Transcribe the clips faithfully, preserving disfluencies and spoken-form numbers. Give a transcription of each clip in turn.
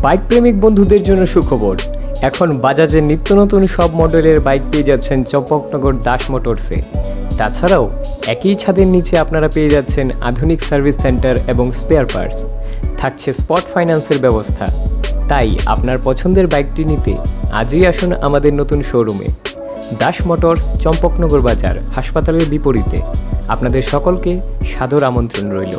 বাইক প্রেমিক বন্ধুদের জন্য সুখবর। এখন বাজাজের নিত্য নতুন সব মডেলের বাইক পেয়ে যাচ্ছেন চম্পকনগর দাস মোটরসে। তাছাড়াও একই ছাদের নিচে আপনারা পেয়ে যাচ্ছেন আধুনিক সার্ভিস সেন্টার এবং স্পেয়ার পার্টস। থাকছে স্পট ফাইন্যান্সের ব্যবস্থা। তাই আপনার পছন্দের বাইকটি নিতে আজই আসুন আমাদের নতুন শোরুমে। দাস মোটরস, চম্পকনগর বাজার, হাসপাতালের বিপরীতে। আপনাদের সকলকে সাদর আমন্ত্রণ রইল।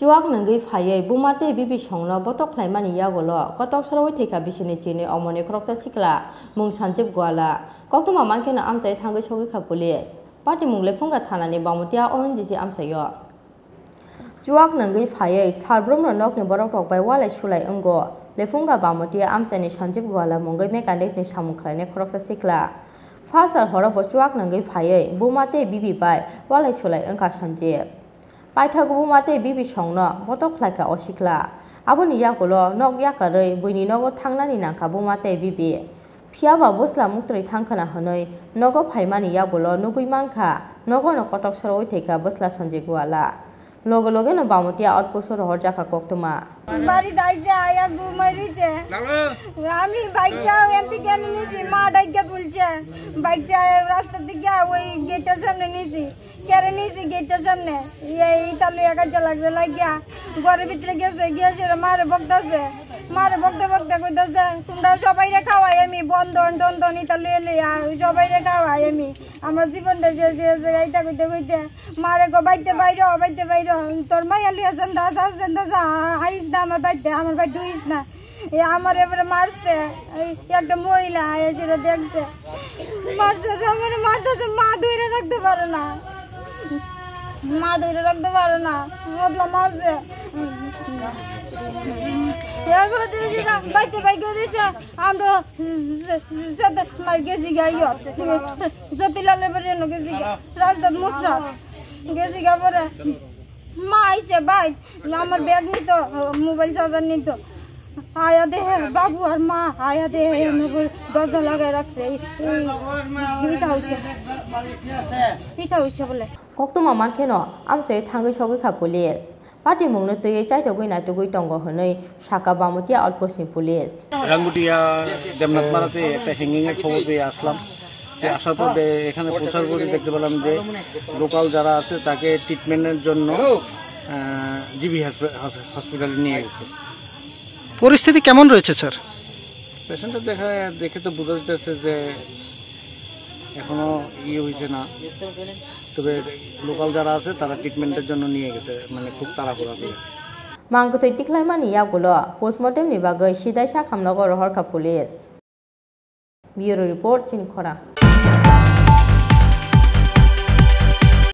Chuak nungwi phaiwi buma tei bibi songno botok khlaimani yagulo kotok sorowi thwikha bisini chini omoni khoroksa sikla mung Sanjib Gwala. Koktwma mankhe no amchai thangwi sogwi kha police. Patimung Lephunga thanani Bamutiya O N G C amchaio. Chuak nungwi phaiwi salbrumno nokni borok rok bai walai sulai wngo. Lephunga Bamutiya amchaini Sanjib Gwala mungwi mechanic ni samung khlainai khoroksa sikla. Phasal horo bo chuak nungwi phaiwi buma tei bibi bai walai sulai wngkha Sanjib. Paithago buma tei bibi songno botok khlaikha o sikla. Aboni yagulo nok yakarwi buini nogo thangnani nangkha buma tei bibi. Phiyaba bwsla muktwi thangkhwna hwnwi nogo phaimani yagulo nugwi mankha, nogono kotok sorowi thwikha bwsla Sanjib Gwala. Loge logeno Bamutiya outpost-o rohorjakha koktwma. বাড়িতে আইছে, আয়া ঘুমাই রইছে। আমি বাইকটা এনতে কেন নিছি, মা ডাইকা তুলছে। বাইকটা রাস্তা থেকে ওই গেটের সামনে নিছি। কেড়ে নিছি গেটের সামনে। এই ইটা লইয়া কাজে লাগছে লাগিয়া। ঘরের ভিতরে গেছে, গিয়া সে মারে বকতাছে। মারে বকতে বকতে কইতাছে, "তোমরা সবাইরে খাওয়াই আমি, বন্ধন টন্ধন ইটা লইয়া লইয়া সবাইরে খাওয়াই আমি। আমার জীবনটা শেষ হয়ে গেছে", ইটা কইতে কইতে। মারে গো, "বাইতে বাইরো, বাইতে বাইরো, তোর মাইয়া লইয়া যেন্দা যাস, যেন্দা যা, আইস না আমার বাইতে, আমার বাইতে হইস না।" এ আমার এবারে মারছে, এই একটা মহিলা আয়া সেটা দেখছে। মারছে যে আমার মারতেছে, মা ধরে রাখতে পারে না, মা ধরে রাখতে পারে না, বদলা মারছে। এরপরে তুমি সেটা বাইতে বাইকে দিছে, আমরা সাথে মার গেছি গা ইয়ত। সতীলালের বাড়ি এনে গেছি গা। রাস্তাত মুসরাত। গেছি গা পরে। মা আইছে ভাই, আমার ব্যাগ নিত, মোবাইল চার্জার নিত। আয়া দেহে বাবু আর মা, আয়া দেহে এনে বলে দরজা লাগাই রাখছে। এই, এই, এটা হইছে। এটা হইছে বলে। Koktwma mankheno amchai thangwi sogwi kha police. Patimungno twiwi chaitogwi naitugwi tongo hwnwi sakha Bamutiya outpost ni police. Rangutia দেবনাথ পাড়াতে একটা হ্যাঙ্গিং এর খবর পেয়ে আসলাম। তো আসার পর দে-, এখানে পৌঁছার পরে দেখতে পেলাম যে লোকাল যারা আছে তাকে ট্রিটমেন্টের জন্য, আহ, জিবি হসপি-, হস-, হসপিটালে নিয়ে গেছে। পরিস্থিতি কেমন রয়েছে, স্যার? পেশেন্টটা দেখা, দেখে তো বোঝা যাচ্ছে যে এখনো ইয়ে হয়েছে না, তবে লোকাল যারা আছে তারা ট্রিটমেন্টের জন্য নিয়ে গেছে, মানে খুব তাড়াহুড়া করে। Mangkwthwi tikhlaimani yagulo postmortem ni bagwi sidai sakhamnogo rohorkha police. Bureau report, chini khorang.